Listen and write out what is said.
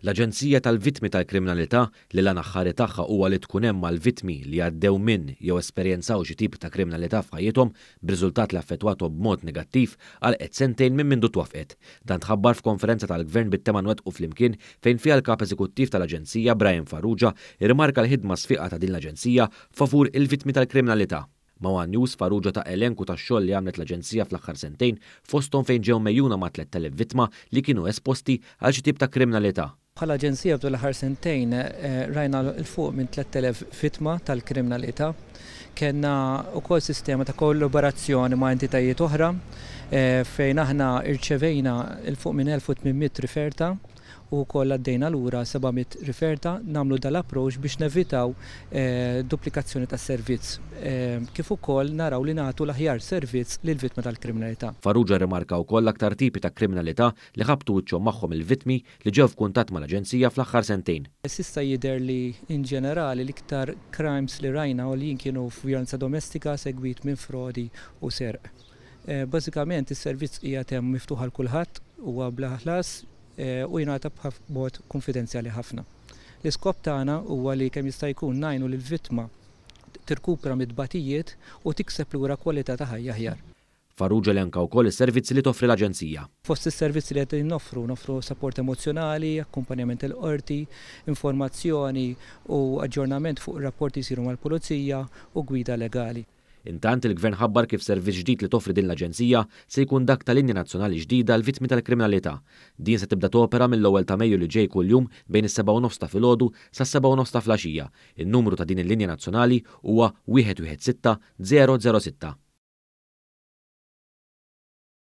L-Aġenzija tal-Vittmi tal-Kriminalità, li l-għan aħħari tagħha huwa li tkun hemm għall-vittmi li għaddew minn jew esperjenzaw xi tip ta' kriminalità f'ħajjithom b'riżultat li affettwathom b'mod negattiv, għalqet sentejn minn mindu twaffqet. Dan tħabbar f'konferenza tal-Gvern bit-tema Nwettqu Flimkien fejn fiha l-Kap Eżekuttiv tal-Aġenzija Brian Farrugia rrimarka l-ħidma sfiqa ta' din l-aġenzija favur il-vittmi tal-kriminalità. Ma' one News, Farrugia ta elenku tax-xogħol li għamlet l-Aġenzija fl-aħħar sentejn, fosthom fejn ġew megħjuna ma' 3,000 vittma li kienu esposti għal xi tip ta' kriminalità. Bħala Aġenzija f'dawn l-aħħar sentejn rajna 'l fuq minn 3,000 vittma tal-kriminalità. Kellna wkoll sistema ta' kollaborazzjoni ma' entitajiet oħra fejn aħna rċevejna 'l fuq minn 1,800 riferta u wkoll għaddejna lura 700 riferta. Nagħmlu dal-approach biex nevitaw duplikazzjoni tas-servizz kif ukoll naraw li nagħtu l-aħjar servizz lill-vittma tal-kriminalità. Farrugia rrimarka wkoll l-aktar tipi ta' kriminalità li ħabtu wiċċhom magħhom il-vittmi li ġew f'kuntatt mal-Aġenzija fl-aħħar sentejn. S'issa jidher li in ġenerali l-iktar crimes li rajna għoljin kienu f'vjolenza domestika segwit minn frodi u serq. Bażikament is-servizz qiegħed hemm miftuħ għal kulħadd, huwa bla ħlas u jingħata b'mod kunfidenzjali ħafna. L-iskop tagħna huwa li kemm jista' jkun ngħinu lill-vittma tirkupra mit-tbatijiet u tikseb lura kwalità ta' ħajja aħjar. Farrugia elenka wkoll is-servizzi li toffri l-Aġenzija. Fost is-servizzi li qegħdin noffru, noffru sapport emozzjonali, akkumpanjament il-qorti, informazzjoni u aġġornament fuq rapporti jsiru mal-pulizija u gwida legali. Intant, il-Gvern ħabbar kif servizz ġdid li toffri din l-aġenzija se jkun dak ta' linja nazzjonali ġdida għall-vittmi tal-kriminalità. Din se tibda topera mill-ewwel ta' Mejju li ġej kuljum bejn is-sebgħa u nofs ta' filgħodu sas-sebgħa u nofs ta' flaxija. In-numru ta' din il-linja nazzjonali huwa 116 006.